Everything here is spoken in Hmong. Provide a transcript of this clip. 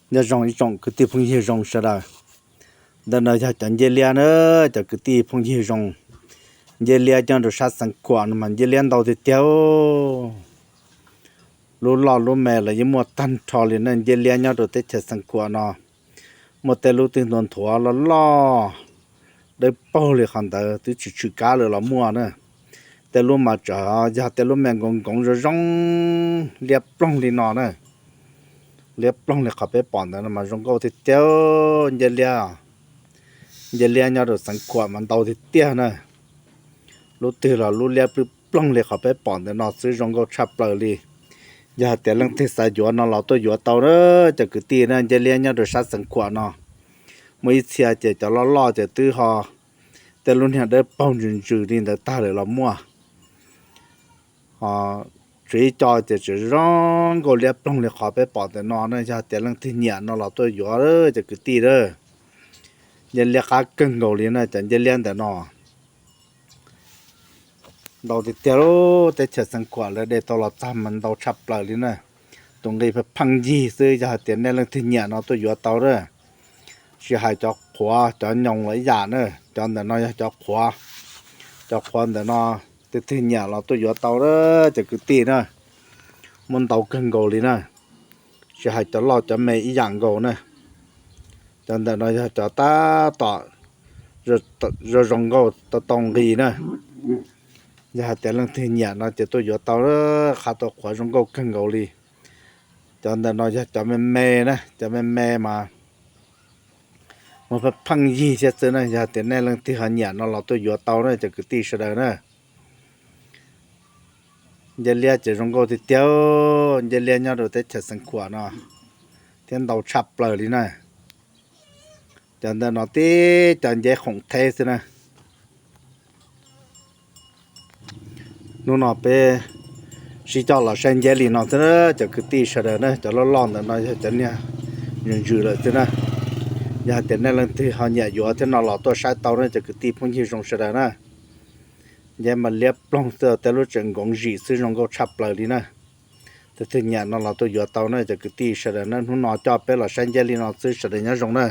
Nyob zoo ib tsoom kwv tij phooj ywg zoo sawv daws. Ntawm no yog cov ncej liab na, cov kwv tij phooj ywg zoo. Ncej liab nyob rau sab Xeev Khuam no mas ncej liab ntau tiag tiag. Lub loj lub me los yeej muaj tag nrho li na. Ncej liab nyob rau teb chaws Xeev Khuam no muaj tej lub twg ntuav nthuav loj loj dawb paug li qhov ntawd twb tshwm tshwm kab lawm los muaj na. Tej lub mas tseem yog tej lub me nkoos nkoos zoo zoo liab ploog li no na. Liab ploog li qhov peb pom ntawm no mas zoo nkauj tiag tiag. Ncej liab, ncej liab nyob rau Xeev Khuam mas ntau tiag tiag na. Lub twg los lub liab ploog ploog li qhov peb pom ntawm no xwb, zoo nkauj tshaj plaws li. Yog hais tias leej twg xav yuav no los tuaj yuav tau na cov kwv tij na. Ncej liab nyob rau sab Xeev Khuam no muaj ib txhia ces cov loj loj ces twb ho tej lub niag dawb paug ntsws ntsws li ntawd tag lawm los muaj. Ho tshuav ib co ces tseem zoo nkauj liab ploog li qhov peb pom ntawm no na. Yog hais tias leej twg nyiam no los tuaj yuav cov kwv tij a. Ncej liab qab kawg nkaus li na, cov ncej liab ntawm no ntau tiag tiag. Teb chaws Xeev Khuam lawv de tau los txog mas ntau tshaj plaws li na. Tus nqi pheej ncig xwb, yog hais tias nej leej twg nyiam no tuaj yuav tau na. Tsis hais cov qhuav cov nyoos los ib yam na, cov ntawm no yog cov qhuav. Cov qhuav ntawm no, tus twg nyiam los tuaj yuav tau na cov kwv tij na. Muaj ntau kawg nkaus li na. Tsis hais cov loj cov me ib yam nkaus na. Cov ntawm no yog cov tab tom zoo zoo nkauj tau tau nqi na. Yog hais tias leej twg nyiam no ces tuaj yuav tau, qhab tau qhuav zoo nkauj kawg nkaus li. Cov ntawm no yog cov me me na, cov me me mas muaj pheej yig thiab xwb na. Yog hais tias nej leej twg ho nyiam no los tuaj yuav tau na cov kwv tij sawv daws na. Ncej liab ces zoo nkauj tiag tiag. Ncej liab nyob rau teb chaws Xeev Khuam no thiab ntau tshaj plaws li na. Cov ntawm no tib cov nceb khoom theb xwb na. Hnub no peb sib coj los saib nceb li no xwb na cov kwv tij sawv daws na. Cov loj loj ntawm no yog cov niag ntsws ntsws lawm xwb na. Yog hais tias nej leej twg ho nyiam yuav thiab no los tuaj saib tau na cov kwv tij phooj ywg zoo sawv daws na. Nceb mas liab ploog xwb, tej lub tseem nkoov zim xwb, zoo nkauj tshaj plaws li na. Tus twg nyiam no los tuaj yuav tau na cov kwv tij sawv daws na. Hnub no coj peb los saib nceb li no xwb, sawv daws nyob zoo na.